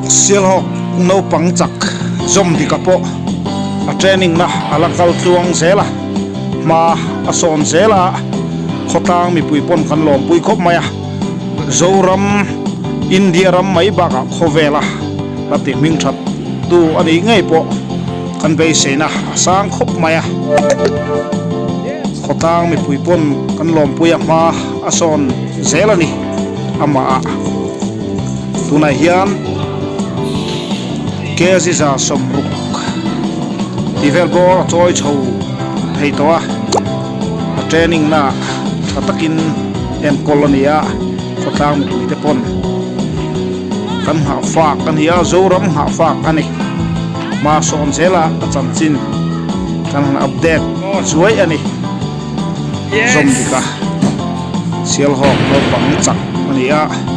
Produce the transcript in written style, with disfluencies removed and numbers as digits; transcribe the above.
Sialhawk naupang chak zawm dika pawh a training na a la kal tluang zel a, hma a sawn zel a, khawtlang mipui pawn kan lawmpui khawp mai a, Zoram, India ram mai bakah khawvela la ti hming that tu a nih ngei pawh kan beiseina a sang khawp mai a, khawtlang mipui pawn kan lawmpui a hma a sawn zel a ni amah ah. Tunah hian kg 60 tih vel bawr a chawi chho thei tawh a, a training na tha takin enkawl a ni a, khawtlang mipui te pawn kan nghah fak a ni a, Zoram nghah fak a ni. Hma sawn zela a chanchin kan han update zuai a ni. Zawm dik a, Sialhawk naupang chak a ni a.